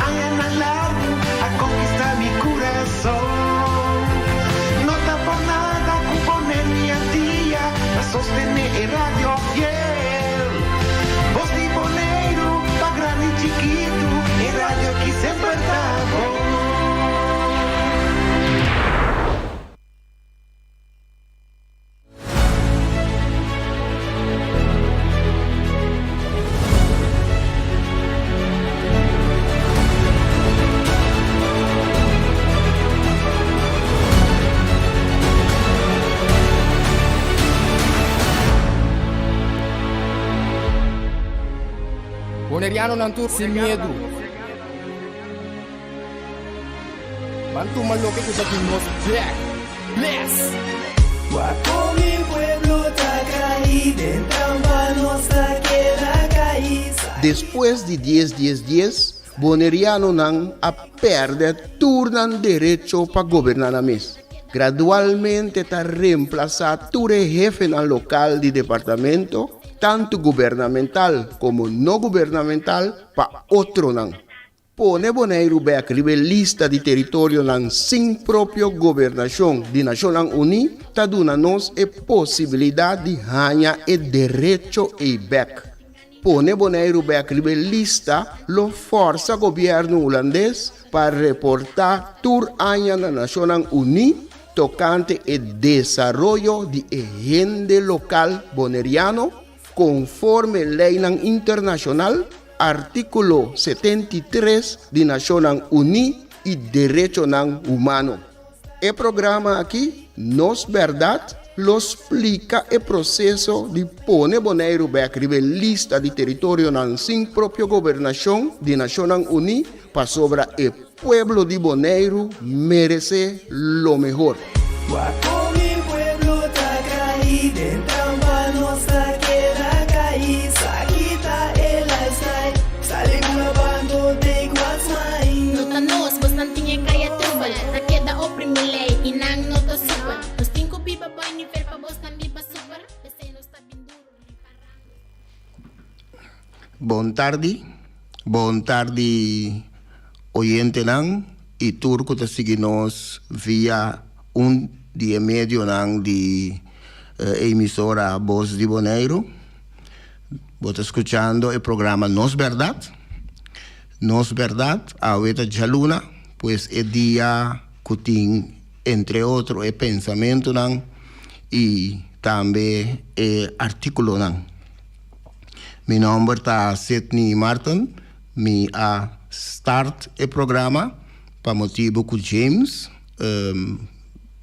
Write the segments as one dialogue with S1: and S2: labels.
S1: Añanan largu a konkistá mi kurason. No ta por nada ku Boneiru i Antia ta sostené e radio fiel. Bos di Boneiru pa grandi i chikitu, e radio ki semper ta bon.
S2: Bonerianonan tur sin miedu. Ban tuma loke ku ta di nos bek. Bless!
S1: Wak kon mi pueblo ta kai den trampa nos ta keda kai.
S3: Despues di dies dies dies, Bonerianonan a pèrdè tur nan derecho pa goberná nan mes. Gradualmente ta remplasá tur e hefenan lokal di departamento, tantu gubernamental komo no gubernamental, pa otronan. Pone Boneiru bèk riba e lista di teritorionan sin propio gobernashon di Nashonnan Uní ta duna nos e posibilidat di haña e derecho ei bèk. Pone Boneiru bèk riba e lista lo fòrsa gobièrnu hulandes pa reportá tur aña na Nashonnan Uní tokante e desaroyo di e hende lokal boneriano konforme leinan internashonal, Artíkulo 73 di Nashonnan Uní i Derechonan Humano. E programa aki, Nos Bèrdat, lo splika e proseso di pone Boneiru bèk riba e lista di teritorionan sin propio gobernashon di Nashonnan Uní pasobra e pueblo di Boneiru meresé lo mehor.
S1: Wak kon mi pueblo ta kai den trampa nos ta keda kai sa kita e lifestyle sali ku na bando take what's mine.
S4: No ta nos, bosnan tin e kaya trubel Ta keda oprimi lei i nan no ta super Nos tin ku biba boi nivel pa bosnan biba super P'esei nos ta bin duru riparando.
S3: Bon tardi, bon tardi oyentenan y tur cu ta sigui nos via un di e medionan di e emisora Bos di Boneiru. Bo ta scuchando e programa Nos Berdad. Nos Berdad awe ta djaluna, pues e dia cu tin entre otro e pensamentonan y tambe e articulonan. Mi nomber ta Sidney Marten, mi a start e programa pa motibu ku James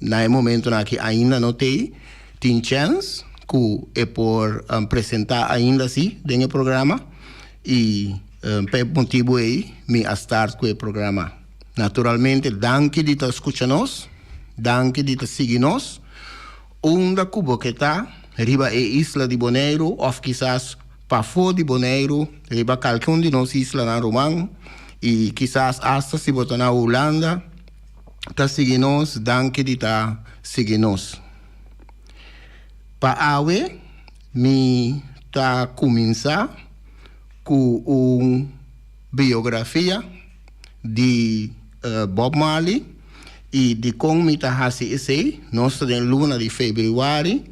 S3: na e momentonan aki ainda no tei, tin chèns ku e por presentá ainda si den e programa i pa e motibu ei mi a start ku e programa. Naturalmente danki di ta skucha nos, danki di ta sigui nos. Unda ku bo ke ta, riba e isla di Boneiru òf kisas pafó di Boneiru, riba kalke un di nos islanan ruman, i kisas asta si bo ta na Hulanda, ta sigui nos, danki di ta sigui nos. Pa awe mi ta kuminsá ku un biografia di Bob Marley y dicon mi ta haci esey, nos ta den luna di februari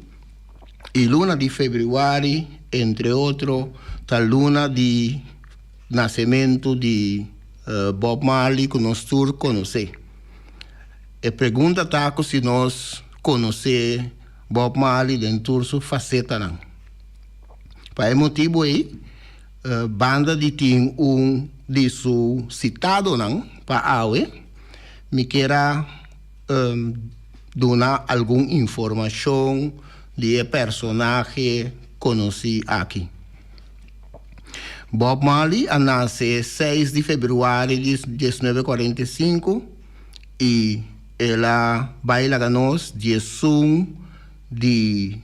S3: y luna di februari entre otro ta luna di nacemento di Bob Marley cu nos tur conoce. E pregunta ta cu si nos conoce Bob Marley den tur su facetanan. Pa e motibo ey Banda di tin un di su citadonan pa awe, mi kier a duna algun informacion di e personahe conoci aki. Bob Marley a nace seis di februari di diesnuebe cuarenta i sinku y el a bay laga nos diesun di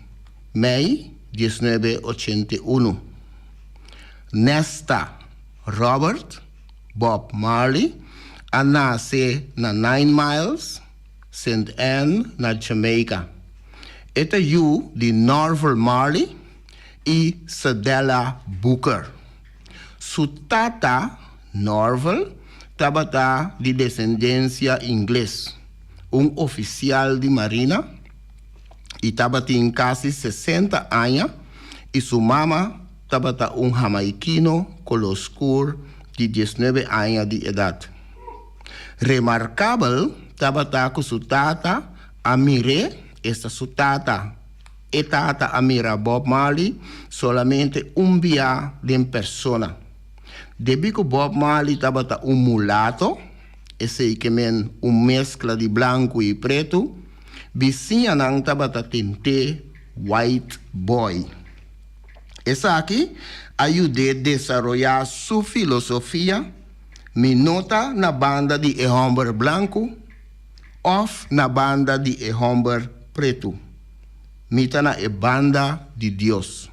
S3: Mei diesnuebe ochenta i unu, Nesta Robert Bob Marley a nase na Nine Miles, Sint Ann na Jamaica. E ta yu di Norval Marley i Cedella Booker. Su tata, Norval, tabata di desendensia ingles, un ofisial di marina i tabatin kasi 60 aña i su mama tabata un hamaikino koló skur di 19 aña di edat. Remarkabel tabata ku su tata a mir'é, esta su tata, e tata a mira Bob Marley solamente un bia den persona. Debí ku Bob Marley tabata un mulato, esei ke men un meskla di blanku i pretu, bisiñanan tabata tent'é White Boy. Esaki a yud'é desaroyá su filosofia, Mi no ta na banda di e hòmber blanku òf na banda di e hòmber pretu. Mi ta na e banda di Dios.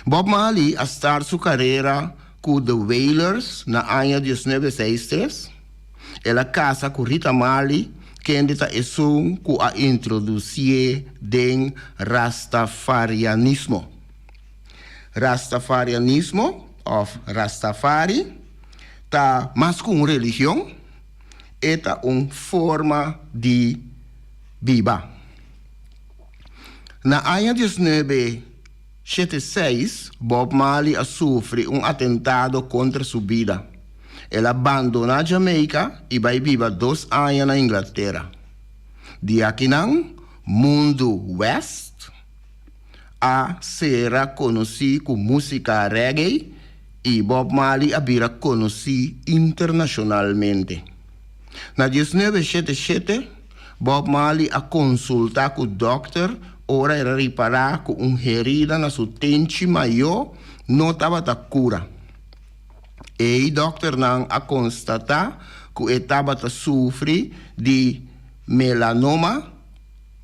S3: Bob Marley a start su karera ku The Wailers na aña diesnuebe seis tres. El a kasa ku Rita Marley, kende ta esun ku a introdusié den Rastafarianismo. Rastafarianismo òf Rastafari ta mas ku un religion, e ta un forma di biba. Na aña 1976 Bob Marley a sufri un atentado kontra su bida. El a bandoná Jamaica i bai biba dos aña na Inglatera. Di akinan, mundu west a sera konosí ku músika reggae i Bob Marley a bira konosí internashonalmente. Na 1977, Bob Marley a konsultá ku dòkter ora el a ripará ku un herida na su tenchi mayó no tabata kura. Ei dòkternan a konstatá ku e tabata sufri di melanoma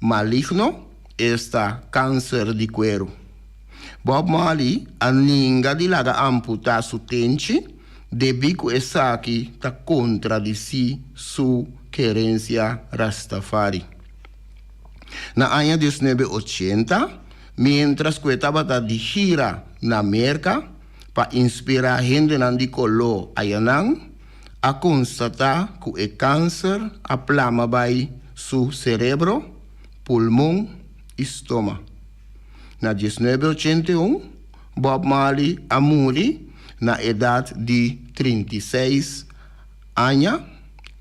S3: maligno, esta kanser di kueru. Bob Marley a ninga di laga amputá su tenchi debí ku esaki ta kontradisí su kerensia Rastafari. Na aña 1980, miéntras ku e tabata di gira na Merka pa inspirá hendenan di koló ayanan, a konstatá ku e kanser a plama bai su serebro, pulmon i stoma. Na 1981, Bob Marley a muri na edat di 36 aña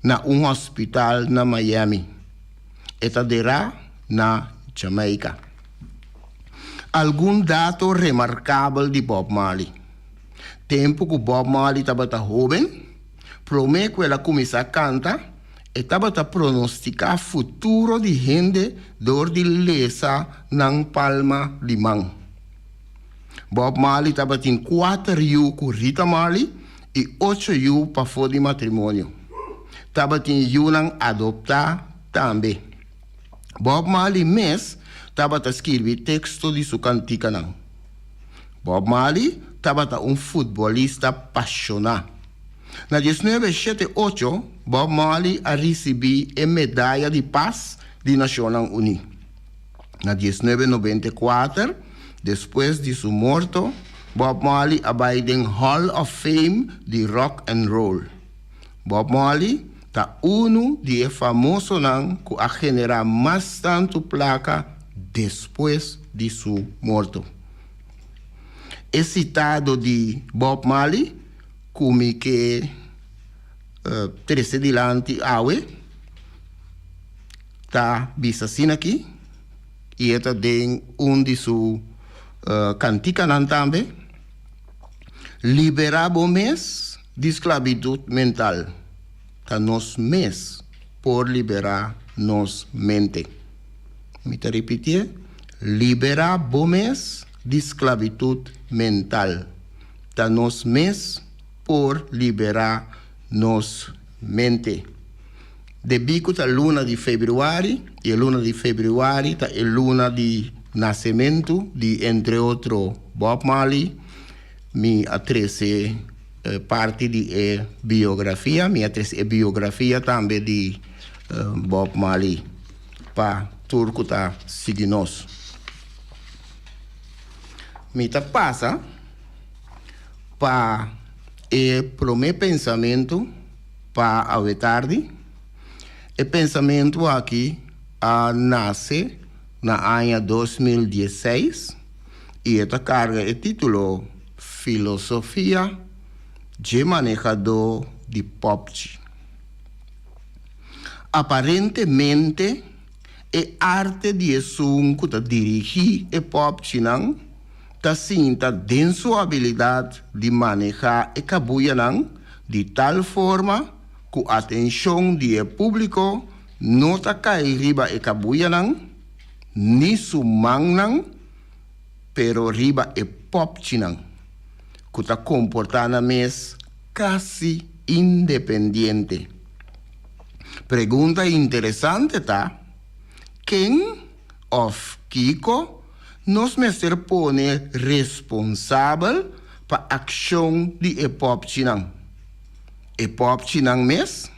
S3: na un hospital na Miami. E ta derá na Jamaica. Algun dato remarkabel di Bob Marley. Tempu ku Bob Marley tabata hóben, promé ku el a kuminsá kanta, e tabata pronostiká futuro di hende dor di lesa nan palma di man. Bob Marley tabatin kuater yu ku Rita Marley i ocho yu pafó di matrimonio. Tabatin yunan adoptá tambe. Bob Marley mes tabata skirbi teksto di su kantikanan. Bob Marley tabata un futbolista pashoná. Na 1978 Bob Marley a risibí e Medaya di Pas di Nashonnan Uní. Na 1994, despues di su morto, Bob Marley a bai den Hall of Fame di Rock and Roll. Bob Marley ta unu di e famosonan ku a generá mas tantu plaka despues di su morto. E sitado di Bob Marley ku mi ke trese dilanti awe ta bisa asina aki i e ta den un di su kantikanan tambe, Liberá bo mes di sklabitut mental. Ta nos mes por liberá nos mente. Mi ta ripitié, liberá bo mes di sklabitut mental. Ta nos mes por liberá nos mente. Debí ku ta luna di febrüari, i e luna di febrüari ta e luna di nasementu di entre otro Bob Marley, mi a trese parti di e biografia, mi a trese e biografia tambe di Bob Marley pa tur ku ta sigui nos. Mi ta pasa pa e promé pensamentu. pa awe tardi. E pensamentu aki a nase na aña 2016 i e ta karga e título Filosofia dje manehadó di pòpchi. Aparentemente e arte di esun ku ta dirigí e pòpchinan ta sinta den su abilidat di manehá e kabuyanan di tal forma ku atenshon di e públiko no ta kai riba e kabuyanan ni su mannan pero riba e pòpchinan ku ta komportá nan mes kasi independiente. Pregunta interesante ta, ken òf kiko nos mester pone responsabel pa akshon di e pòpchinan? E pòpchinan mes?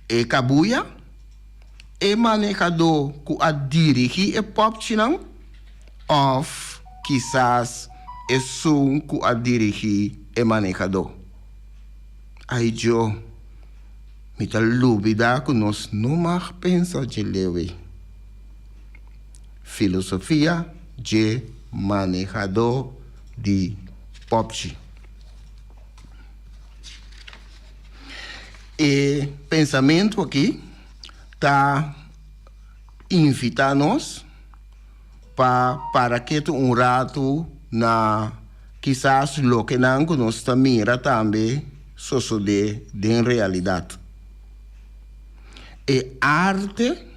S3: E kabuya? E manehadó ku a dirigí e pòpchinan? Òf kisas esun ku a dirigí e manehadó? Ai Djo, mi ta lubidá ku nos no mag pensa dje leu ei. Filosofia dje manehadó di pòpchi. E pensamentu aki ta invitá nos pa para ketu un ratu na kisas lokenan ku nos ta mira tambe sosodé den realidat. E arte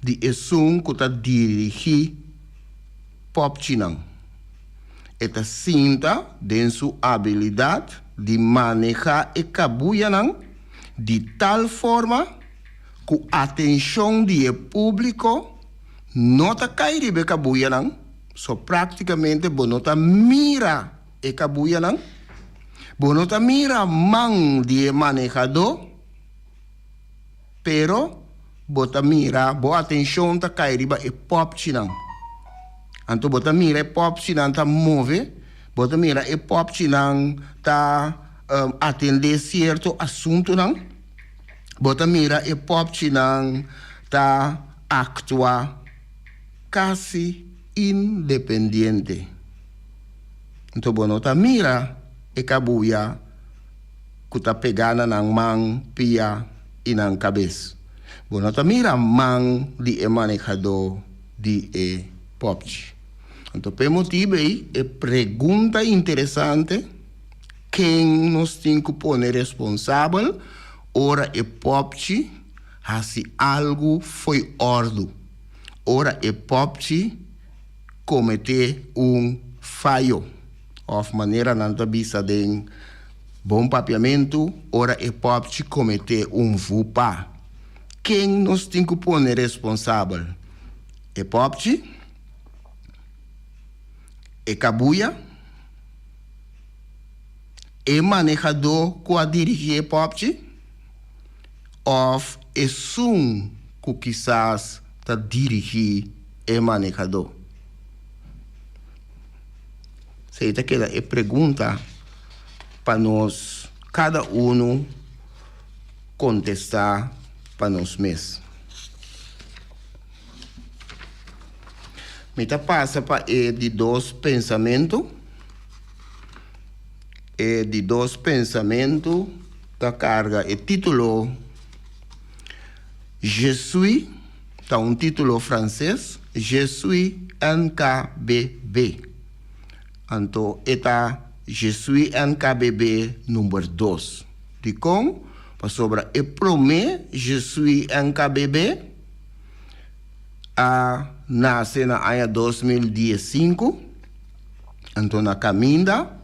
S3: di esun ku ta dirigí pòpchinan. E ta sinta den su abilidat di manehá e kabuyanan di tal forma ku atenshon di e públiko no ta kai riba e kabuyanan, so práktikamente bo no ta mira e kabuyanan, bo no ta mira man di e manehadó, pero bo ta mira, bo atenshon ta kai riba e pòpchinan. Anto bo ta mira e pòpchinan ta move, bo ta mira e pòpchinan ta atendé sierto asuntunan, bo ta mira e pòpchinan ta aktua kasi independiente. Anto bo no ta mira e kabuya ku ta pegá na nan man, pia i nan kabes. Bo no ta mira man di e manehadó di e pòpchi. Anto p'e motibu ei e pregunta interesante, ken nos tin ku pone responsabel ora e pòpchi hasi algu fo'i òrdu, ora e pòpchi kometé un fayo, òf manera nan ta bisa den bon papiamentu, ora e pòpchi kometé un vupa. Ken nos tin ku pone responsabel? E pòpchi? E kabuya? E manehadó ku a dirigí e pòpchi? Òf esun ku kisas ta dirigí e manehadó? Esei ta keda e pregunta pa nos kada unu kontestá pa nos mes. Mi ta pasa pa e di dos pensamentu. E di dos pensamentu ta karga e título Je suis, ta un título franses, Je suis NKBB. Anto e ta Je suis NKBB number dos. Dikon? Pasobra e promé Je suis NKBB a nase na aña 2015, anto na kaminda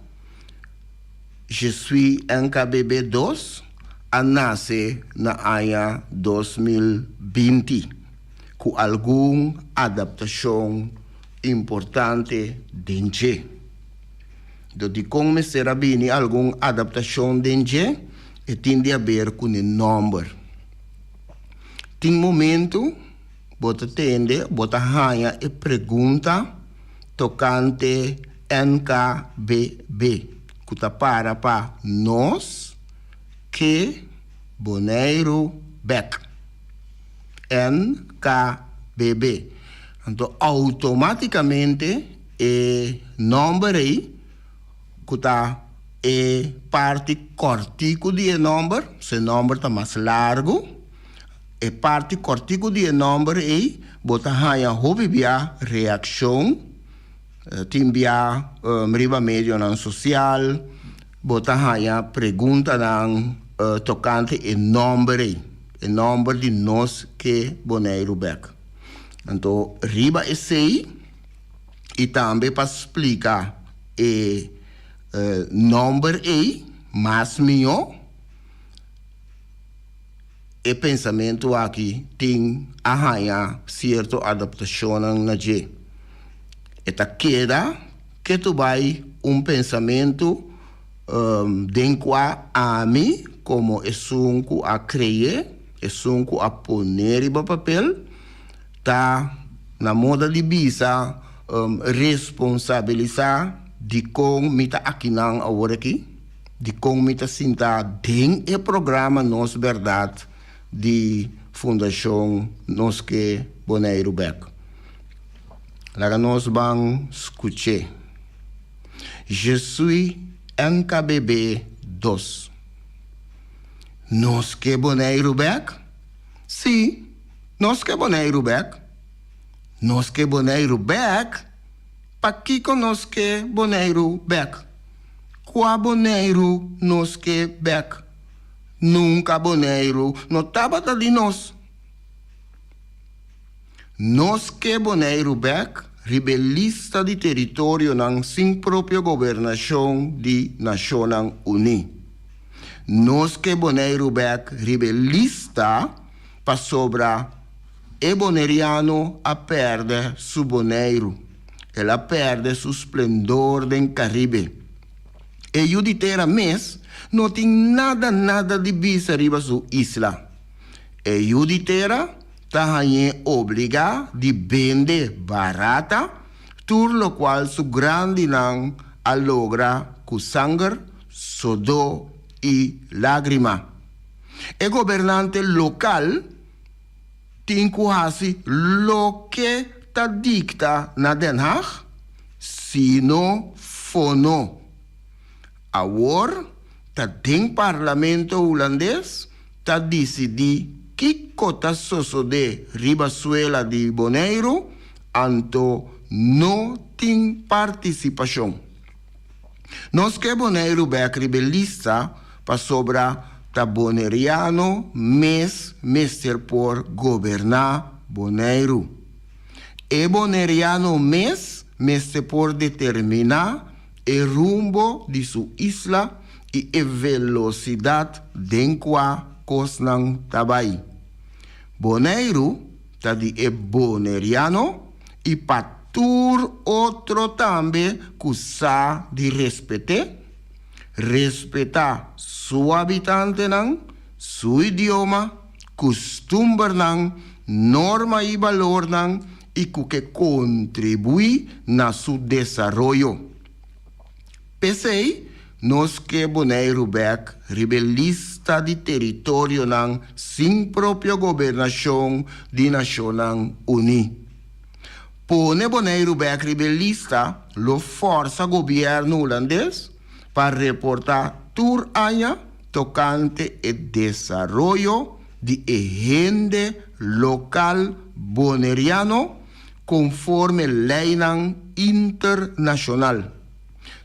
S3: Je suis NKBB dos a nase na aña 2020 ku algun adaptashon importante den dje. Do dikon mester a bini algun adaptashon den dje? E tin di haber ku ne nòmber. Tin momentu bo ta tende, bo ta haña e pregunta tokante NKBB, ku ta para pa Nos. Ke Boneiru Bèk. NKBB. Anto outomátikamente e nòmber ei ku ta e parti kòrtiku di e nòmber, su e nòmber ta mas largu, e parti kòrtiku di e nòmber ei bo ta haña hopi bia reakshon, tin bia riba medionan sosial, bo ta haña preguntanan tokante e nòmber ei, e nòmber di Nos Ke Boneiru Bèk. Anto riba esei i tambe pa splika e nòmber ei mas mihó, e pensamentu aki tin a haña sierto adaptashonnan na dje. E ta keda ketu bai un pensamentu den kua ami komo esun ku a krey'é, esun ku a pon'é riba papel, ta na moda di bisa responsabilisá dikon mi ta akinan awor aki. Dikon mi ta sinta den e programa Nos Bèrdat di Fundashon Nos Ke Boneiru Bèk? Laga nos ban skuch'é. Je suis NKBB dos. Nos ke Boneiru bèk? Sí, nos ke Boneiru bèk. Nos ke Boneiru bèk? Pakiko nos ke Boneiru bèk? Kua Boneiru nos ke bèk? Nunka Boneiru no tabata di nos. Nos ke Boneiru bèk riba e lista di teritorionan sin propio gobernashon di Nashonnan Uní. Nos ke Boneiru bèk riba e lista pasobra e boneriano a pèrdè su Boneiru. El a pèrdè su splendor den Karibe. E yu di tera mes no tin nada nada di bisa riba su isla. E yu di tera ta hañ'é obligá di bende barata tur lokual su grandinan a logra ku sanger, sodó i lágrima. E gobernante lokal tin ku hasi loke ta dikta na Den Haag, sino fono. Awor ta den parlamento hulandes ta disidí kiko ta sosodé riba suela di Boneiru, anto no tin partisipashon. Nos ke Boneiru bèk riba e lista pasobra ta boneriano mes mester por goberná Boneiru. E boneriano mes mester por determiná e rumbo di su isla i e velosidat den kua kosnan ta bai. Boneiru ta di e boneriano i pa tur otro tambe ku sa di respet'é, respetá su habitantenan, su idioma, kustumbernan, norma i balornan i ku ke kontribuí na su desaroyo. P'esei, nos ke Boneiru bèk riba e lista di teritorionan sin propio gobernashon di Nashonnan Uní. Pone Boneiru bèk riba e lista lo fòrsa gobièrnu hulandes pa reportá tur aña tokante e desaroyo di e hende lokal boneriano konforme leinan internashonal.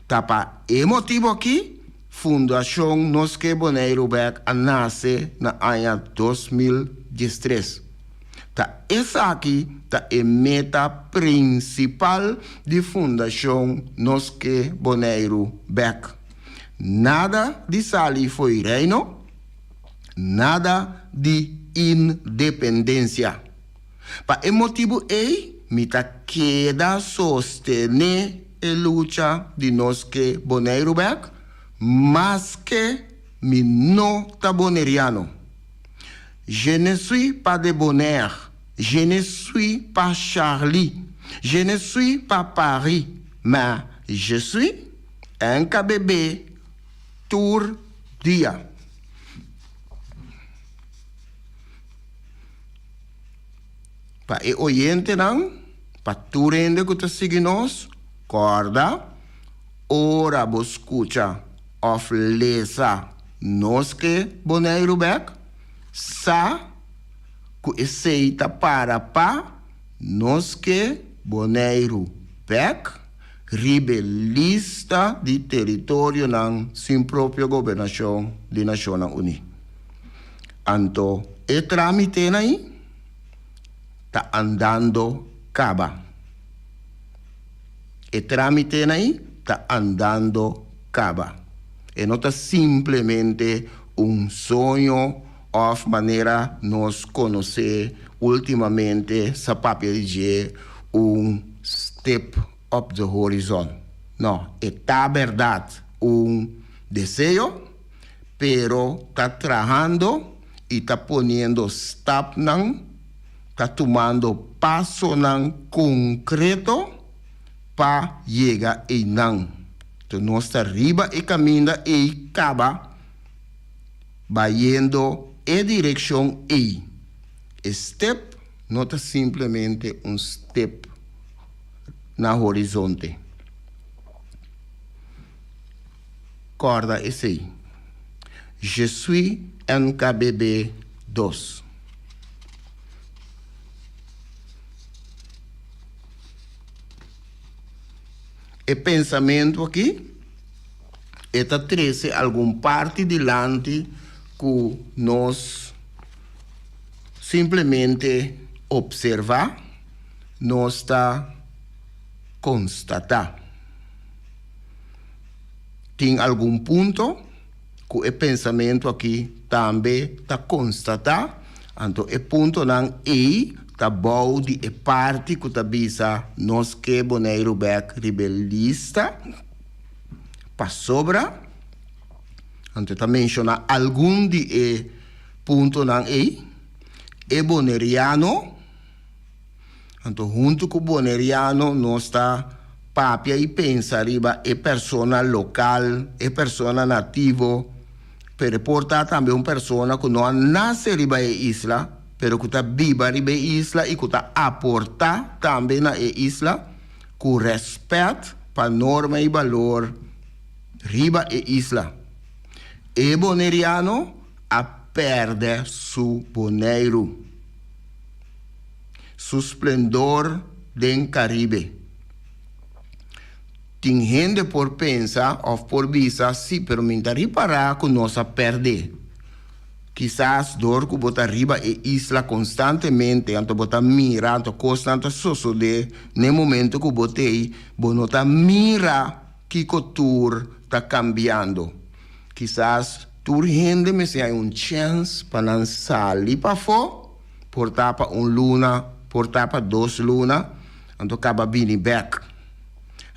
S3: Ta pa e motibu aki Fundashon Nos Ke Boneiru Bèk a nase na aña 2013. Ta esaki ta e meta prinsipal di Fundashon Nos Ke Boneiru Bèk. Nada di sali fo'i Reino, nada di independensia. Pa e motibu ei mi ta keda sostené e lucha di nos ke Boneiru bèk, maske mi no ta boneriano. Je ne suis pas de Bonaire, je ne suis pas Charlie, je ne suis pas Paris, mais je suis NKBB tur dia. Pa e oyentenan, pa tur hende ku ta sigui nos, kòrda ora bo skucha òf lesa Nos Ke Boneiru Bèk, sa ku esei ta para pa Nos Ke Boneiru Bèk riba e lista di teritorionan sin propio gobernashon di Nashonnan Uní. Anto e trámitenan ei ta andando kaba. E trámitenan ei ta andando kaba. E no ta simplemente un soño òf manera nos konosé últimamente sa papia di dje un stip op de horizon. No, e ta bèrdat un deseo, pero ta trahando i ta poniendo stapnan, ta tumando pasonan konkreto pa yega einan. Enton nos ta riba e kaminda ei kaba bayendo e direkshon ei. E step no ta simplemente un step na horizonte. Kòrda esei. Je suis NKBB dos. E pensamentu aki e ta trese algun parti dilanti ku nos simplemente opservá, nos ta konstatá. Tin algun punto ku e pensamentu aki tambe ta konstatá, anto e puntonan ei ta bou di e parti ku ta bisa nos ke Boneiru bèk riba e lista pasobra, anto e ta menshoná algun di e puntonan ei, e boneriano. Anto huntu ku boneriano nos ta papia i pensa riba e persona lokal, e persona nativo, pero e por ta tambe un persona ku no a nase riba e isla, pero ku ta biba riba e isla i ku ta aportá tambe na e isla ku rèspèt pa norma i balor riba e isla. E boneriano a pèrdè su Boneiru. Su splendor den Caribe. Tin hende por pensa of por bisa, si, pero mi ta ripara cu nos a perde. Kisas door cu bo ta riba e isla constantemente, anto bo ta mira, anto cosnan ta sosode n'e momento cu bo t'ey, bo no ta mira kico tur ta cambiando. Kisas tur hende mester hay un chens pa nan sali pafo. Por ta pa un luna, por ta pa dos luna, anto kaba bini bek.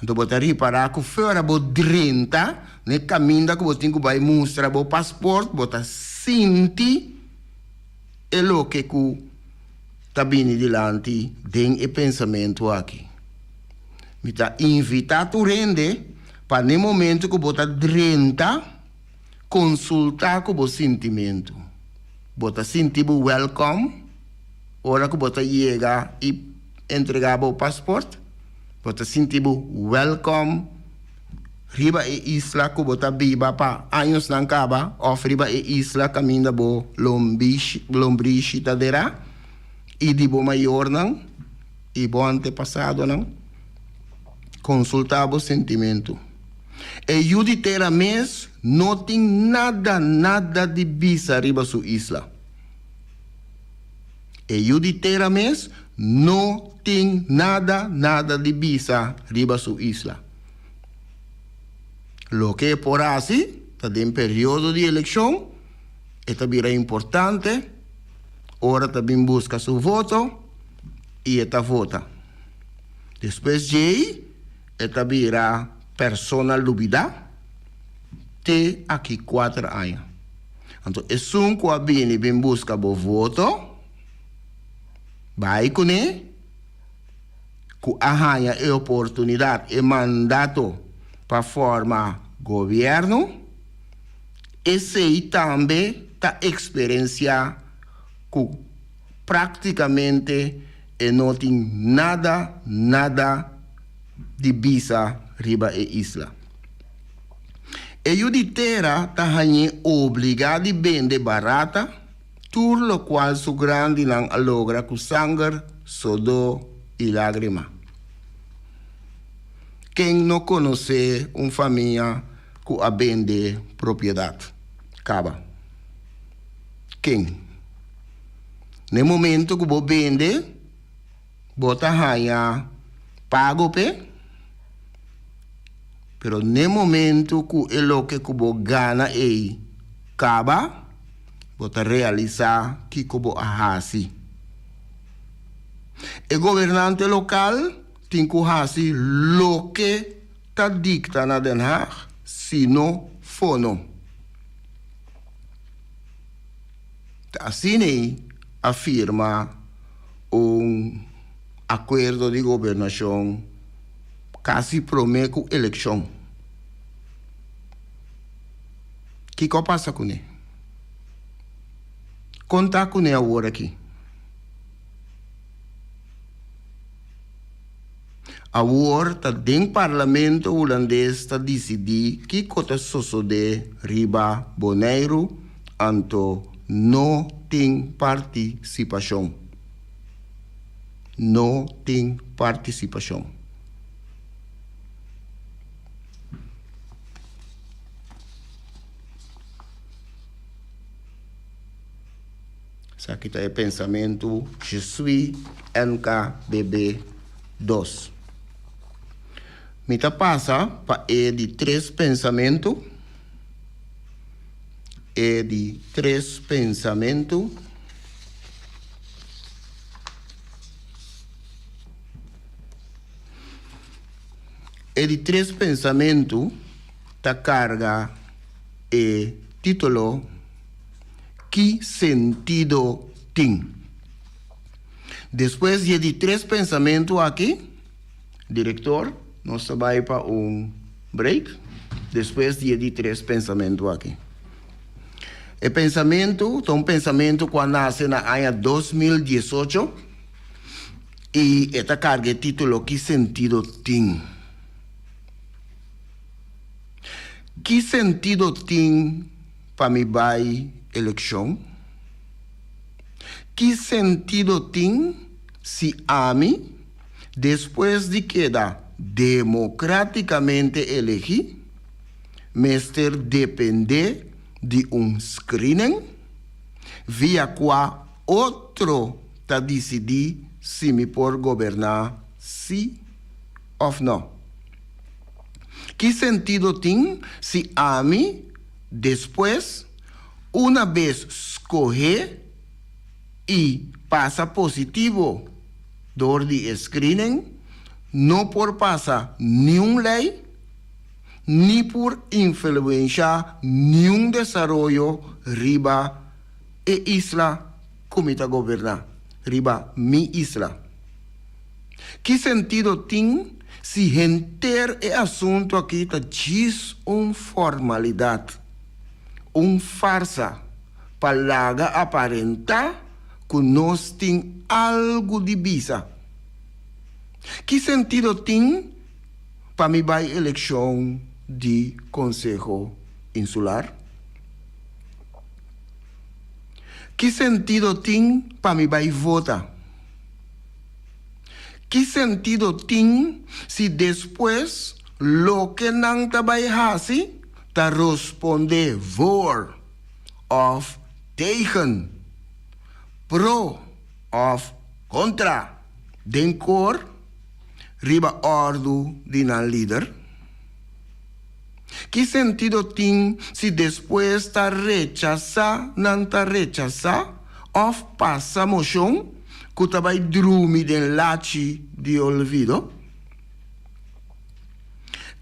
S3: Anto bo ta ripará ku fuera bo drenta na e kaminda ku bo tin ku bai mustra bo pasport, bo ta sinti e loke ku ta bini dilanti den e pensamentu aki. Mi ta invitá tur hende pa na e momento ku bo ta drenta, Konsultá ku bo sintimentu. Bo ta sinti bo wèlkòm ora ku bo ta yega i entregá bo pasport? Bo ta sinti bo wèlkòm riba e isla ku bo ta biba pa añosnan kaba òf riba e isla kaminda bo lombrishi ta derá i di bo mayornan i bo antepasadonan? Konsultá bo sintimentu. E yu di tera mes no tin nada, nada di bisa riba su isla. E yu di tera mes no tin nada, nada di bisa riba su isla. Loke e por hasi ta den periodo di elekshon, e ta bira importante ora ta bin buska su voto i e ta vota. Despues djei. E ta bira persona lubidá te aki kuater aña. Anto esun ku a bini bin buska bo voto, bai kuné, ku a haña e oportunidat, e mandato pa forma gobièrnu, esei tambe ta eksperensiá ku práktikamente. e no tin nada nada di bisa riba e isla. E yu di tera ta hañ'é obligá di bende barata tur lokual su grandinan a logra ku sanger, sodó i lágrima. Ken no konosé un famia ku a bende propiedat kaba? Ken? Na e momento ku bo bende, bo ta haña pago p'e, pero n'e momento ku e loke ku bo gana ei kaba, bo ta realisá kiko bo a hasi. E gobernante lokal tin ku hasi loke ta dikta na Den Haag, sino fono. Ta asina ei a firma un akuerdo di gobernashon kasi promé ku elekshon. Kiko a pasa kuné? Kon ta kuné awor aki? Awor ta den Parlamento Hulandes ta disidí kiko ta sosodé riba Boneiru, anto no tin partisipashon. No tin partisipashon. Esaki ta e pensamentu Je suis NKBB dos. Mi ta pasa pa e di tres pensamentu. E di tres pensamentu. E di tres pensamentu ta karga e título. Ki sentido tin? Despues di e di tres pensamentu aki, Direktor, nos ta bai pa un break despues di e di tres pensamentu aki. E pensamentu ta un pensamentu ku a nase na aña 2018 i e ta karga e título Ki sentido tin? Ki sentido tin pa mi bai elekshon? Ki sentido tin si ami, despues di keda demokratikamente elegí, mester dependé di un screening via kua otro ta disidí si mi por goberná sí òf nò? Ki sentido tin si ami, despues, una bes skohé i pasa positivo dor di e screening, no por pasa niun lei, ni por influenshá niun desaroyo riba e isla ku mi ta goberná, riba mi isla? Ki sentido tin si henter e asuntu aki ta djis un formalidat, un farsa pa laga aparentá ku nos tin algu di bisa? Ki sentido tin pa mi bai elekshon di Konseho Insular? Ki sentido tin pa mi bai vota? Ki sentido tin si despues loke nan ta bai hasi ta rospondé voor òf tegen, pro òf kontra den kor riba òrdu di nan lider? Ki sentido tin si despues ta rechasá nan ta rechasá òf pasa moshon ku ta bai drumi den lachi di olvido?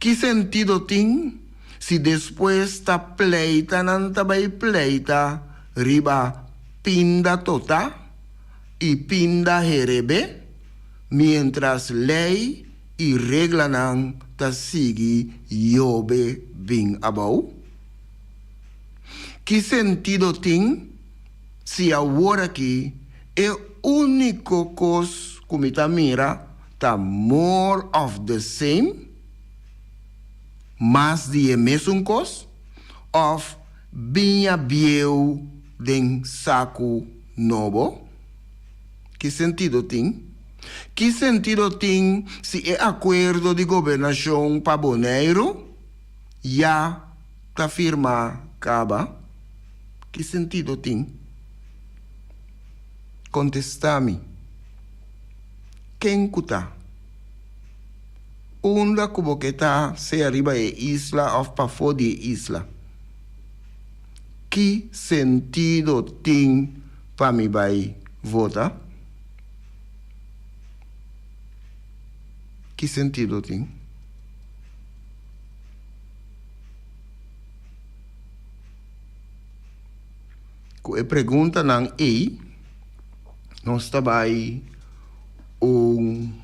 S3: Ki sentido tin si despues ta pleita nan ta bai pleita riba pinda tota i pinda herebé miéntras lei i reglanan ta sigui yobe bin abou? Ki sentido tin si awor aki e úniko kos. ku mi ta mira ta more of the same, mas di e mesun kos, òf biña bieu den saku nobo? Ki sentido tin? Ki sentido tin si e akuerdo di gobernashon pa Boneiru ya ta firmá kaba? Ki sentido tin? Kontestá mi. Ken ku ta? Unda ku bo ke ta, sea riba e isla òf pafó di e isla? Ki sentido tin pa mi bai vota? Ki sentido tin? Ku e preguntanan ei, nos ta bai un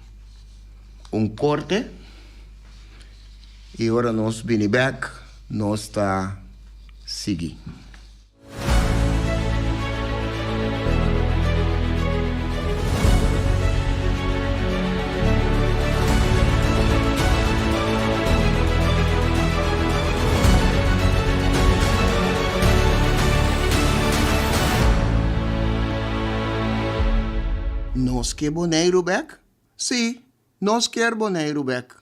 S3: un korte i ora nos bini bèk nos ta sigui. Nos ke Boneiru bek? Sí, nos kier Boneiru bek.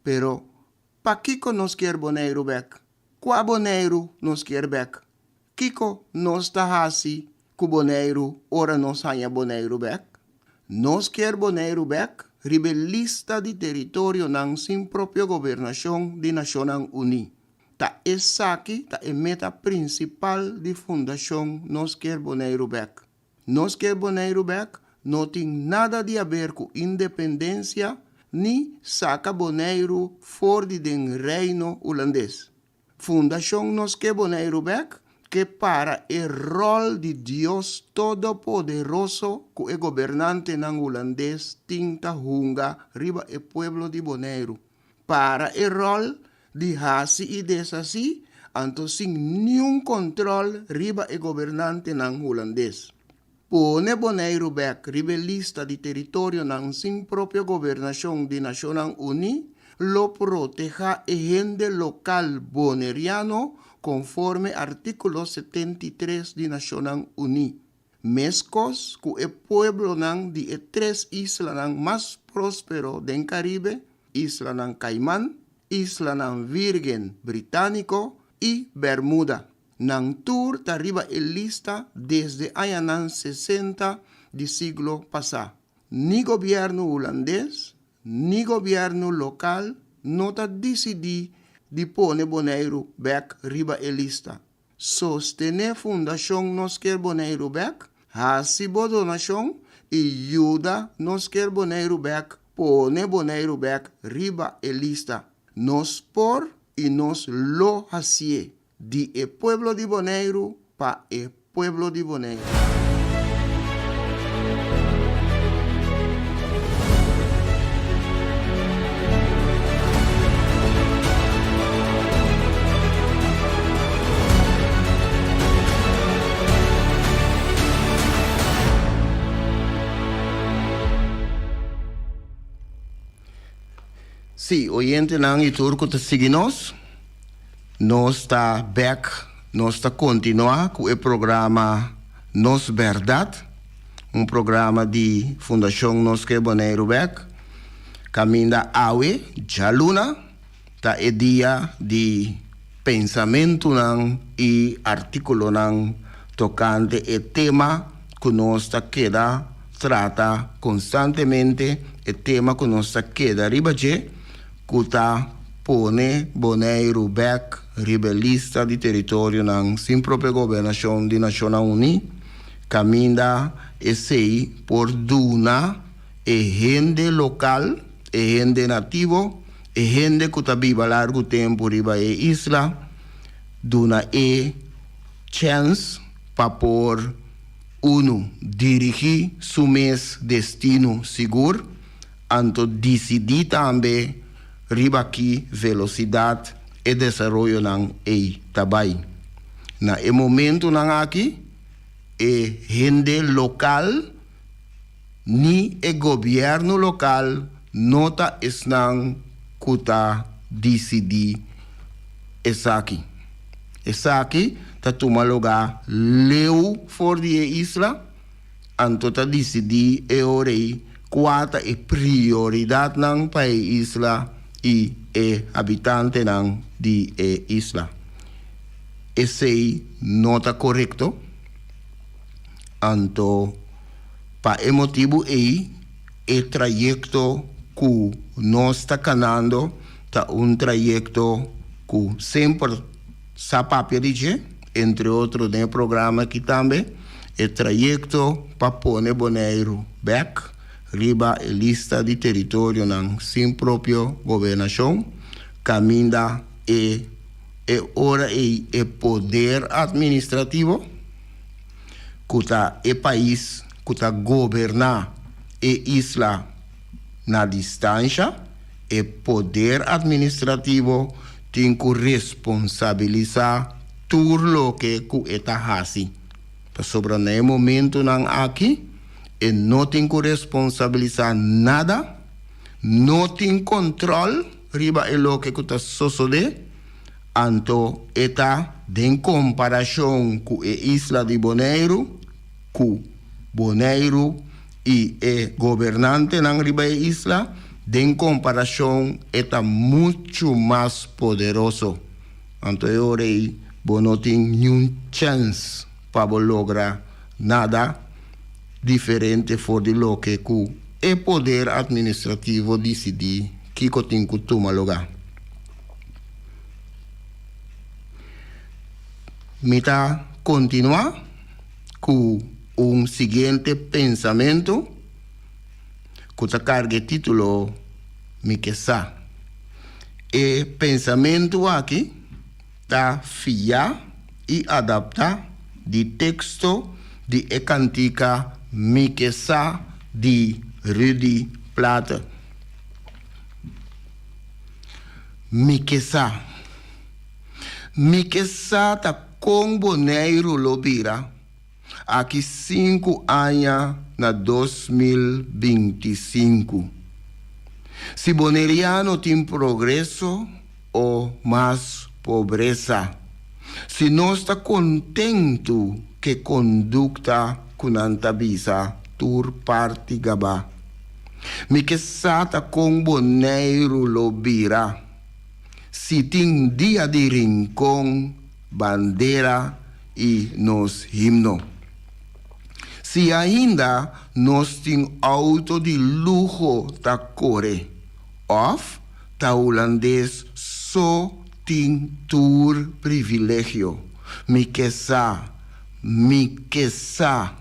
S3: Pero, pakiko nos kier Boneiru bek? Kua Boneiru nos kier bek? Kiko nos ta hasi ku Boneiru ora nos haña Boneiru bek? Nos kier Boneiru bek riba e lista di teritorionan sin propio gobernashon di Nashonnan Uní. Ta esaki ta e meta prinsipal di Fundashon Nos Kier Boneiru Bek. Nos Kier Boneiru Bek no tin nada di aber ku independensia ni saka Boneiru for di den Reino Hulandes. Fundashon Nos Ke Boneiru Bek ke para e ròl di Dios Todopoderoso ku e gobernantenan hulandes tin ta hunga riba e pueblo di Boneiru. Para e ròl di hasi i deshasí anto sin niun kontròl riba e gobernantenan hulandes. Pone Boneiru bèk riba e lista di teritorionan sin propio gobernashon di Nashonnan Uní lo protehá e hende lokal boneriano konforme artíkulo 73 di Nashonnan Uní, meskos ku e pueblonan di e tres islanan mas próspero den Karibe, Islanan Kaiman, Islanan Vírgen Britániko i Bermuda. Nan tur ta riba e lista desde añanan sesenta di siglo pasá. Ni gobièrnu hulandes ni gobièrnu lokal no ta disidí di pone Boneiru bèk riba e lista. Sostené Fundashon Nos Kier Boneiru Bèk, hasi bo donashon i yuda Nos Kier Boneiru Bèk pone Boneiru bèk riba e lista. Nos por i nos lo hasié. Di e pueblo di Boneiru pa e pueblo di Boneiru. Sí, oyentenan i tur ku ta sigui nos. Nos ta bek, nos ta kontinuá ku e programa Nos Bèrdat, un programa di Fundashon Nos Ke Boneiru Bèk, kaminda awe, djaluna, ta e dia di pensamentunan i artíkulonan tokante e tema ku nos ta keda trata konstantemente, e tema ku nos ta keda riba dje, ku ta pone Boneiru bèk riba e lista di teritorionan sin propio gobernashon di Nashonnan Uní, kaminda esei por duna e hende lokal, e hende nativo, e hende ku ta biba largu tempu riba e isla, duna e chèns pa por, unu, dirigí su mes destino sigur, Anto disidí tambe riba ki velosidat e desaroyonan ei ta bai. Na e momentunan aki e hende lokal ni e gobièrnu lokal no ta esnan ku ta disidí esaki. Esaki ta tuma lugá leu for di e isla, anto ta disidí e ora ei kua ta e prioridatnan pa e isla i e habitantenan di e isla. Esei no ta korekto, anto pa e motibu ei e trayekto ku nos ta kanando ta un trayekto ku semper sa papia di dje, entre otro den e programa aki tambe, e trayekto pa pone Boneiru bèk riba e lista di teritorionan sin propio gobernashon, kaminda e e ora ei e poder administrativo, ku ta e pais ku ta goberná e isla na distansha, e poder administrativo tin ku responsabilisá tur loke ku e ta hasi. Pasobra na e momentunan aki e no tin ku responsabilisá nada, no tin kontròl riba e loke ku ta sosodé, anto e ta den komparashon ku e isla di Boneiru, ku Boneiru i e gobernantenan riba e isla, den komparashon e ta muchu mas poderoso. Anto e ora ei bo no tin niun chèns pa bo logra nada diferente for di loke ku e poder atministrativo disidí kiko tin ku tuma lugá. Mi ta kontinuá ku un siguiente pensamentu ku ta karga e título Mi ke sa. E pensamentu aki ta fiá i adaptá di teksto di e kantika Mi ke sa di Rudy Plaate. Mi ke sa. Mi ke sa ta kon Boneiru lo bira aki sinku aña na 2025. Si boneriano tin progreso o mas pobresa. Si nos ta kontentu k'e kondukta ku nan ta bisa tur parti gabá. Mi ke sa ta kon Boneiru lo bira. Si tin dia di Rincon, bandera i nos himno. Si ainda nos tin auto di luho ta kore of ta hulandes so tin tur privilegio. Mi ke sa, mi ke sa,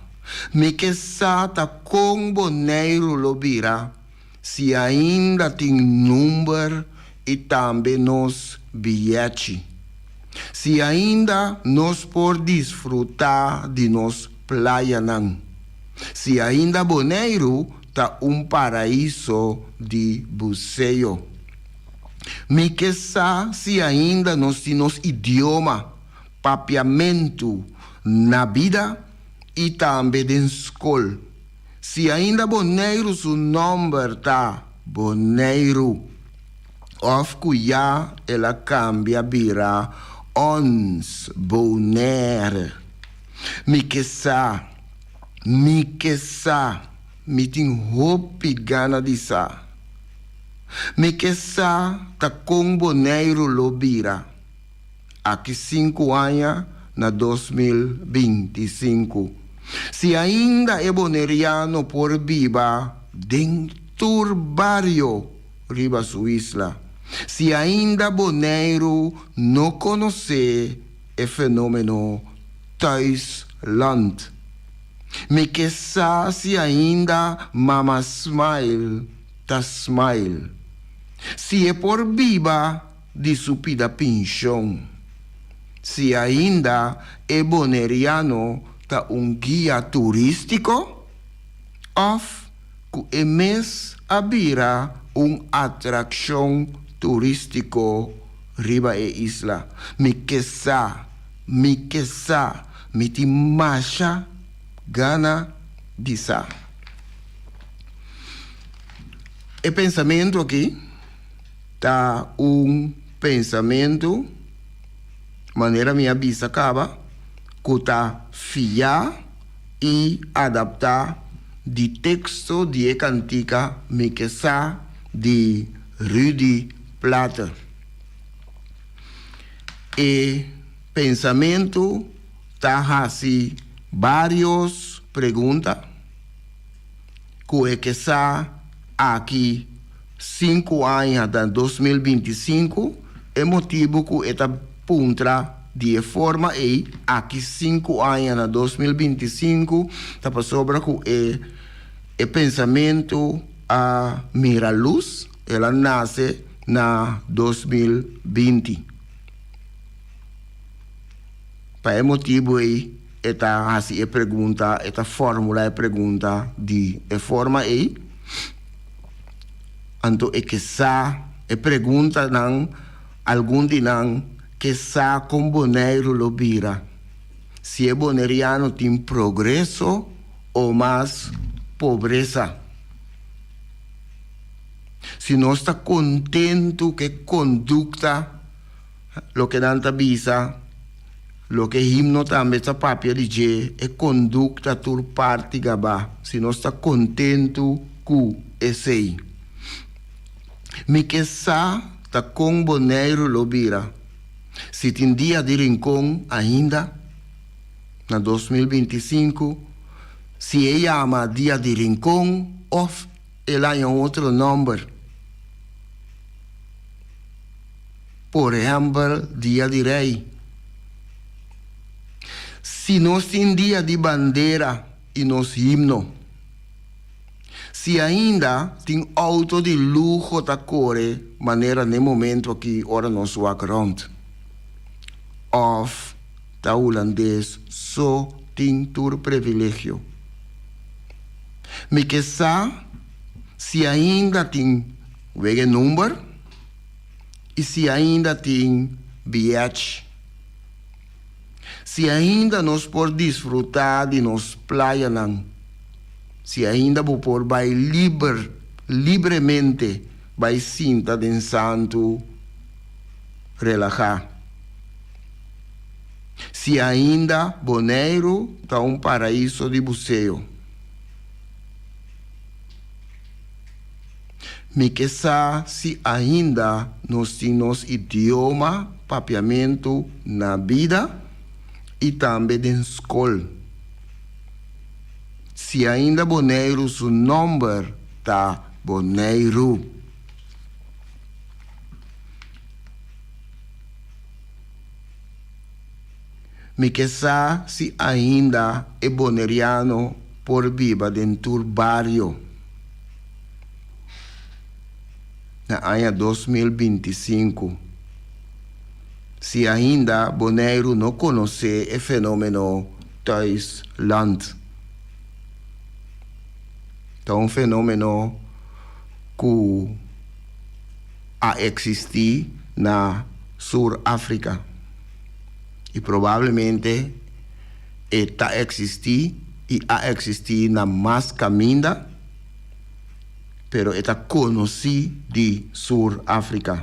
S3: mi ke sa ta kon Boneiru lo bira Si ainda tin number i tambe nos biyechi. Si ainda nos por disfrutá di nos playanan. Si ainda Boneiru ta un paraiso di buseo. Mi ke sa si ainda nos tin nos idioma, papiamentu, na bida i tambe den skol. Si ainda Boneiru su nòmber ta Boneiru òf ku ya el a kambia bira Ons Bonaire. Mi ke sa, mi ke sa, mi tin hopi gana di sa. Mi ke sa ta kon Boneiru lo bira Aki sinku aña na 2025. Si ainda e boneriano por biba den tur bario riba su isla. Si ainda Boneiru no konosé e fenómeno thuisland. Mi ke sa si ainda Mama Smile ta smile. Si e por biba di su pida pinshon. Si ainda e boneriano ta un guia turístiko òf ku e mes a bira un atrakshon turístiko riba e isla. Mi ke sa, mi ke sa, mi tin masha gana di sa. E pensamentu aki ta un pensamentu, manera mi a bisa kaba, ku ta fiá i adaptá di teksto di e kantika Mi Ke Sa di Rudy Plaate. E pensamentu ta hasi bários pregunta. Ku e ke sa aki sinku aña ta 2025, e motibu ku e ta puntra di e forma ei aki sinku aña na 2025 ta pasobra ku e e pensamentu a mira lus, el a nase na 2020. Pa e motibu ei e ta hasi e pregunta, e ta formula e pregunta di e forma ei. Anto e ke sa e preguntanan, algun di nan ke sa kon Boneiru lo bira, si e boneriano tin progreso o mas pobresa. Si nos ta kontentu ku e kondukta. Loke nan ta bisa, loke himno tambe ta papia di dje, e kondukta tur parti gabá, si nos ta kontentu ku esei. Mi ke sa ta kon Boneiru lo bira, si tin dia di Rincon ainda na 2025, si e yama dia di Rincon òf el haña un otro nòmber. Por ehèmpel, Dia di Rei. Si nos tin Dia di Bandera i nos himno. Si ainda tin outo di luho ta kore manera n'e momentu aki ora nos wak rònt. Òf ta hulandes so tin tur previlegio. Mi ke sa si ainda tin wege number. I si ainda tin biech. Si ainda nos por disfrutá di nos playanan. Si ainda bo por bai liber, libremente bai sinta den santu relahá. Si ainda Boneiru ta un paraiso di buseo. Mi ke sa si ainda nos tin nos idioma papiamentu na bida i tambe den skol. Si ainda Boneiru su nòmber ta Boneiru. Mi ke sa si ainda e boneriano por biba den tur bario. Na aña 2025, si ainda Boneiru no konosé e fenómeno thuisland. Ta un fenómeno ku a eksistí na Sur Afrika i probablemente e ta eksistí i a eksistí na mas kaminda, pero e ta konosí di Sur Afrika.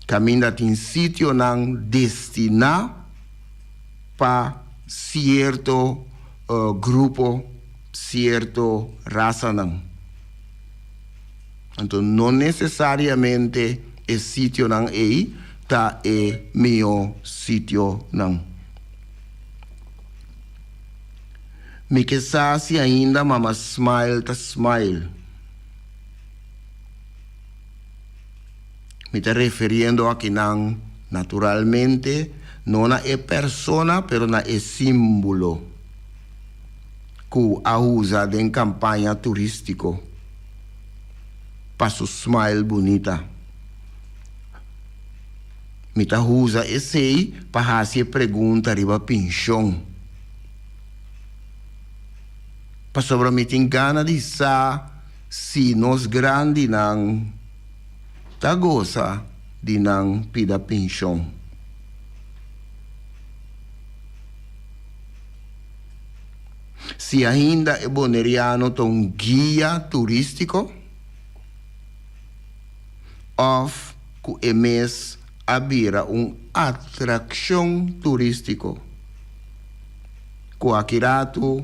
S3: Kaminda tin sitionan destiná pa sierto grupo, sierto rasanan. Anto no nesesariamente e sitionan ei ta e mihó sitionan. Mi ke sa si ainda Mama Smile ta smile. Mi ta referiendo akinan naturalmente no na e persona pero na e símbolo ku a usa den kampaña turístiko pa su smile bunita. Mi ta usa esei pa hasi e pregunta riba pinshon. Pasobra mi tin gana di sa si nos grandinan ta gosa di nan pida pinshon. Si ainda e boneriano ta un guia turístiko òf ku e mes a bira un atrakshon turístiko ku aki ratu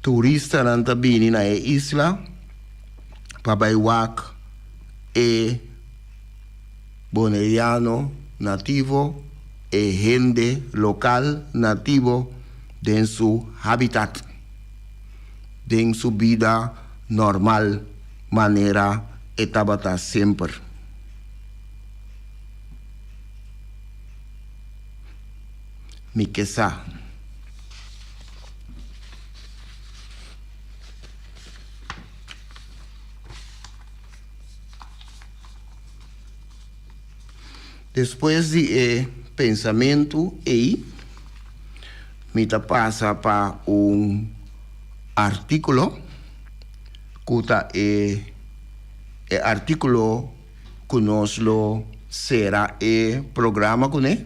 S3: turistanan ta bini na e isla pa bai wak e Boneriano nativo, e hende lokal nativo den su habitat, den su bida normal manera e tabata semper. Mi ke sa. Despues di e pensamentu ei, mi ta pasa pa un artíkulo ku ta e e artíkulo ku nos lo sera e programa kuné.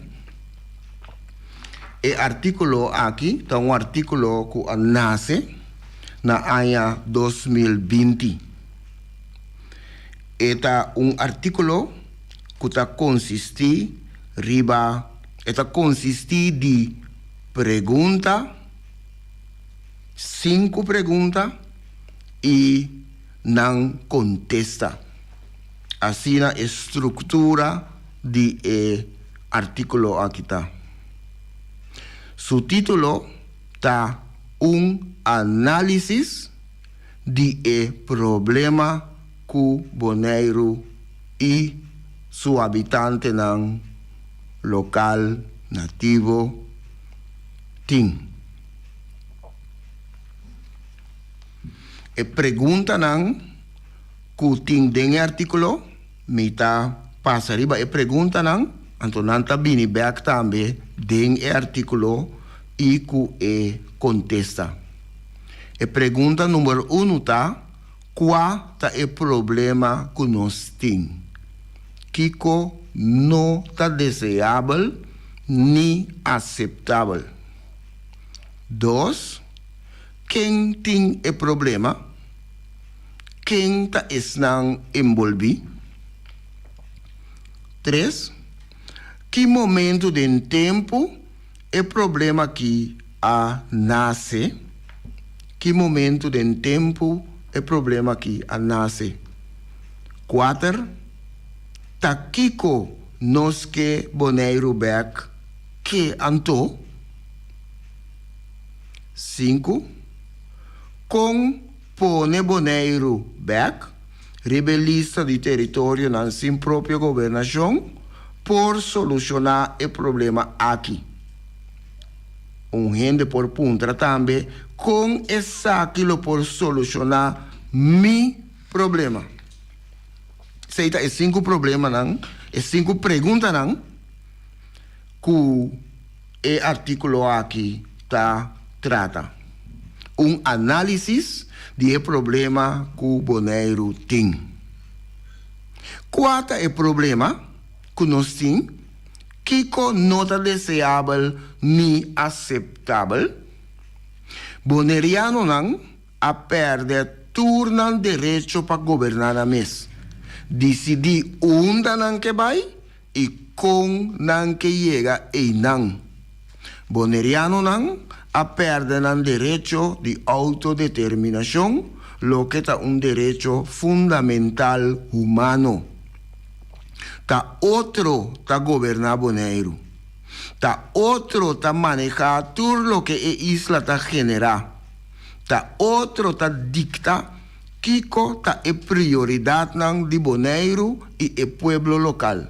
S3: E artíkulo aki ta un artíkulo ku a nase na aña 2020. E ta un artíkulo ku ta konsistí riba e ta konsistí di pregunta, sinku pregunta i nan kontesta. Asina e struktura di e artíkulo aki ta. Su título ta Un análisis di e problema ku Boneiru i su habitantenan lokal nativo tin. E preguntanan ku tin den e artíkulo, mi ta pasa riba e preguntanan, anto nan ta bini bèk tambe den e artíkulo i ku e kontesta. E pregunta number unu ta, Kua ta e problema ku nos tin? Kiko no ta deseabel ni aseptabel? Dos, Ken tin e problema? Ken ta esnan enbolbí? Tres, Ki momentu den tempu e problema aki a nase? Ki momentu den tempu e problema aki a nase? Kuater, Ta kiko nos ke Boneiru bèk ke anto? Sinku, Kon pone Boneiru bèk riba e lista di teritorionan sin propio gobernashon por solushoná e problema aki? Un hende por puntra tambe kon esaki lo por solushoná mi problema. Esei ta e sinku problemanan, e sinku preguntanan ku e artíkulo aki ta trata. Un análisis di e problema ku Boneiru tin. Kua ta e problema ku nos tin? Kiko no ta deseabel ni aseptabel? Bonerianonan a pèrdè tur nan derecho pa goberná nan mes, disidí unda nan ke bai i kon nan ke yega einan. Bonerianonan a pèrdè nan derecho di outodeterminashon, loke ta un derecho fundamental humano. Ta otro ta goberná Boneiru. Ta otro ta manehá tur loke e isla ta generá. Ta otro ta dikta kiko ta e prioridatnan di Boneiru i e pueblo lokal.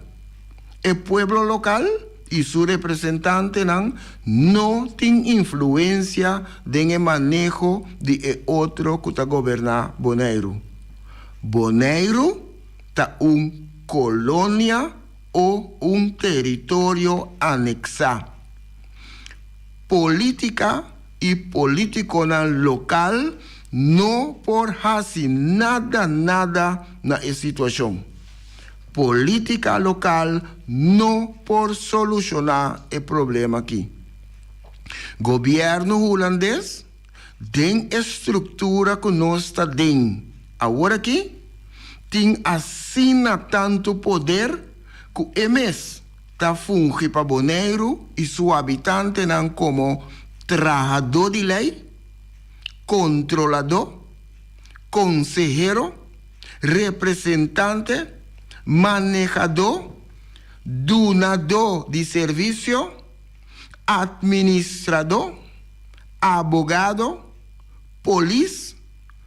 S3: E pueblo lokal i su representantenan no tin influensia den e maneho di e otro ku ta goberná Boneiru. Boneiru ta un kolonia o un teritorio aneksá. Polítika i polítikonan lokal no por hasi nada nada na e situashon. Polítika lokal no por solushoná e problema akí. Gobièrnu hulandes den e struktura ku nos ta den aworakí tin asina tantu poder ku e mes ta fungi pa Boneiru i su habitantenan komo trahadó di lei, kontroladó, konsehero, representante, manehadó, dunadó di servisio, atministradó, abogado, polis,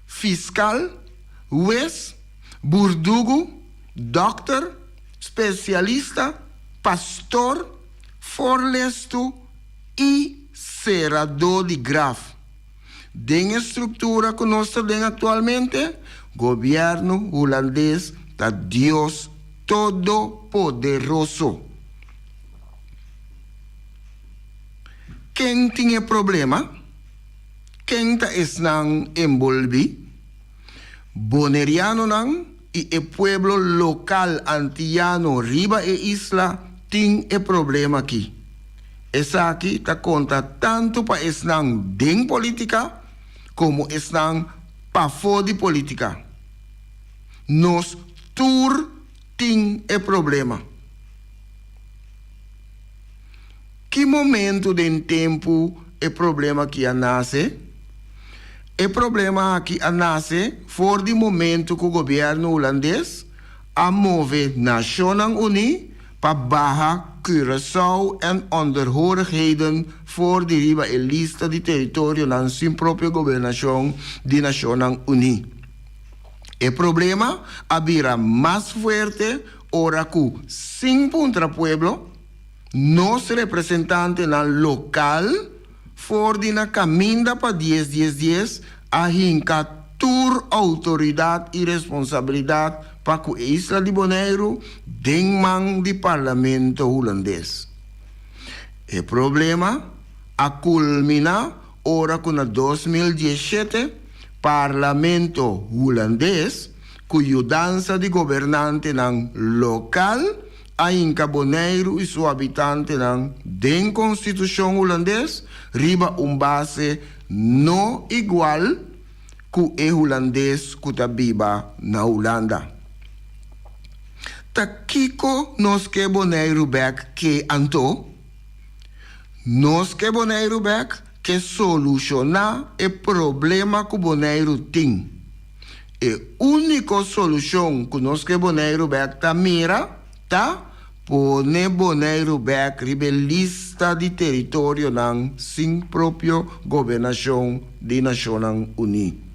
S3: fiskal, wes, burdugu, dòkter, spesialista, pastor, forlestu i seradó di graf. Den e struktura ku nos ta den aktualmente, gobièrnu hulandes ta Dios Todopoderoso. Ken tin e problema? Ken ta esnan enbolbí? Bonerianonan i e pueblo lokal antiano riba e isla tin e problema aki. Esaki ta konta tantu pa esnan den politika komo esnan pafó di politika. Nos tur tin e problema. Ki momentu den tempu e problema aki a nase? E problema aki a nase for di momentu ku gobièrnu hulandes a move Nashonnan Uní pa baha Curaçao en onderhorigheden for di riba e lista di teritorionan sin propio gobernashon di Nashonnan Uní. E problema a bira mas fuerte ora ku, sin puntra pueblo, nos representantenan lokal for di na kaminda pa dies dies dies a hinka tur outoridat i responsabilidat pa ku e isla di Boneiru den man di Parlamento Hulandes. E problema a kulminá ora ku na 2017 Parlamento Hulandes ku yudansa di gobernantenan lokal a hinka Boneiru i su habitantenan den konstitushon hulandes riba un base no igual ku e hulandes ku ta biba na Hulanda. Ta kiko nos ke Boneiru bèk ke anto? Nos ke Boneiru bèk ke solushoná e problema ku Boneiru tin. E úniko solushon ku nos ke Boneiru bèk ta mira ta pone Boneiru bèk riba e lista di teritorionan sin propio gobernashon di Nashonnan Uní.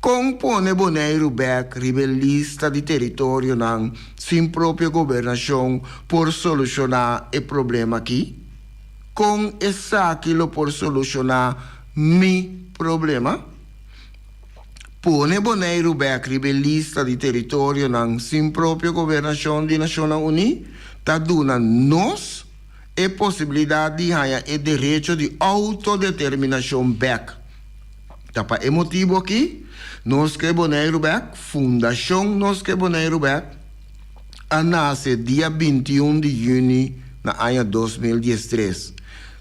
S3: Kon pone Boneiru bèk riba e lista di teritorionan sin propio gobernashon por solushoná e problema akí? Kon esaki lo por solushoná mi problema? Pone Boneiru bèk riba e lista di teritorionan sin propio gobernashon di Nashonnan Uní ta duna nos e posibilidat di haña e derecho di outodeterminashon bèk. Ta pa e motibu akí Nos Ke Boneiru Bèk, Fundashon Nos Ke Boneiru Bèk, a nase dia 21 di yüni na aña 2013.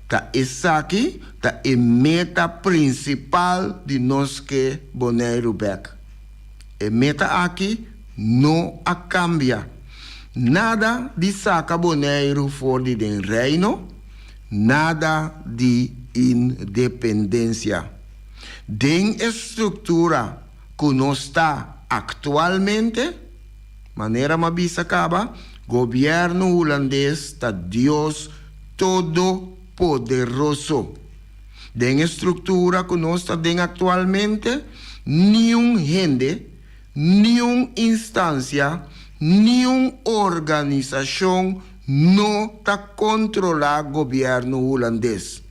S3: Ta esaki ta e meta prinsipal di Nos Ke Boneiru Bèk. E meta aki no a kambia. Nada di saka Boneiru for di den Reino, nada di independensia. Den e struktura ku nos ta aktualmente, Manera m'a bisa kaba, gobièrnu hulandes ta Dios Todopoderoso. Den e struktura ku nos ta den aktualmente, niun hende, niun instansia, niun organisashon no ta kontrolá gobièrnu hulandes.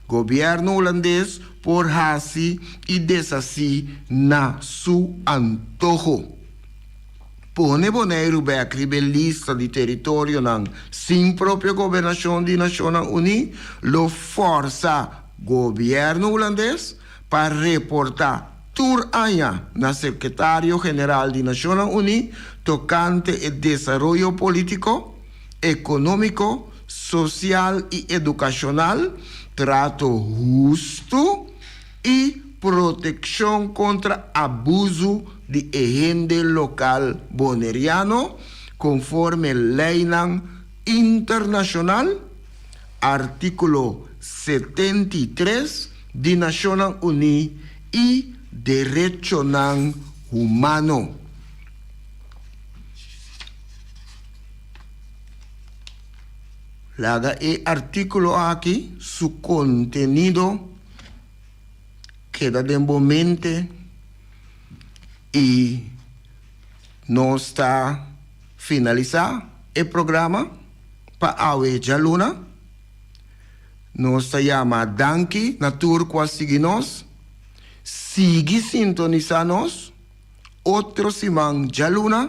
S3: Gobièrnu hulandes por hasi i deshasí na su antoho. Pone Boneiru bèk riba e lista di teritorionan sin propio gobernashon di Nashonnan Uní lo fòrsa gobièrnu hulandes pa reportá tur aña na Sekretario General di Nashonnan Uní tokante e desaroyo polítiko, ekonómiko, sosial i edukashonal, trato hustu i protekshon kontra abusu di e hende lokal boneriano konforme leinan internashonal, artíkulo 73 di Nashonnan Uní, i derechonan humano. Laga e artíkulo aki su kontenido keda den bo mente i nos ta finalisá e programa pa awe djaluna. Nos ta yama danki na tur ku a sigui nos. Sigui sintonisá nos otro siman djaluna,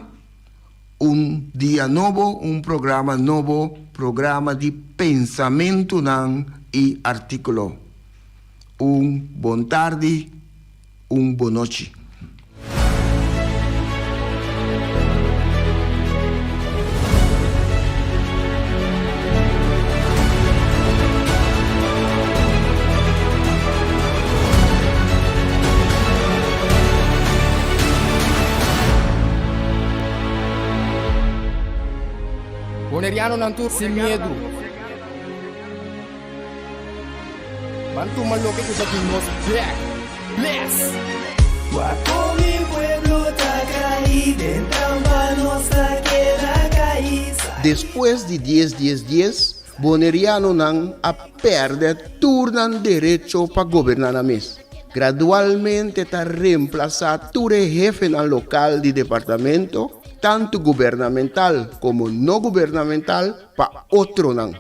S3: un dia nobo, un programa nobo, programa di pensamentunan i artíkulo. Un bon tardi, un bonochi.
S2: Bonerianonan tur sin miedu. Ban tuma loke ku ta di nos bek. Bless!
S5: Wak kon mi pueblo ta kai den trampa nos ta keda kai.
S3: Despues di dies dies dies, Bonerianonan a pèrdè tur nan derecho pa goberná nan mes. Gradualmente ta remplasá tur e hefenan lokal di departamento, tantu gubernamental komo no gubernamental, pa otronan.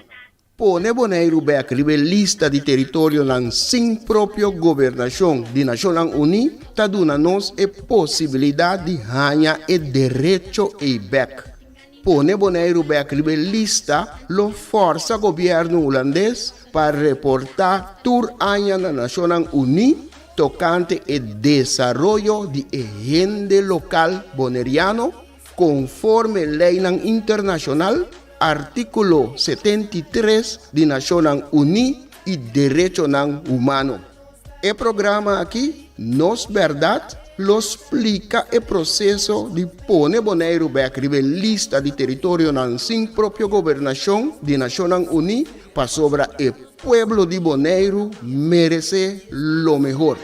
S3: Pone Boneiru bèk riba e lista di teritorionan sin propio gobernashon di Nashonnan Uní ta duna nos e posibilidat di haña e derecho ei bèk. Pone Boneiru bèk riba e lista lo fòrsa gobièrnu hulandes pa reportá tur aña na Nashonnan Uní tokante e desaroyo di e hende lokal boneriano konforme leinan internashonal, Artíkulo 73 di Nashonnan Uní i derechonan humano. E programa aki, Nos Bèrdat, lo splika e proseso di pone Boneiru bèk riba e lista di teritorionan sin propio gobernashon di Nashonnan Uní pasobra e pueblo di Boneiru meresé lo mehor.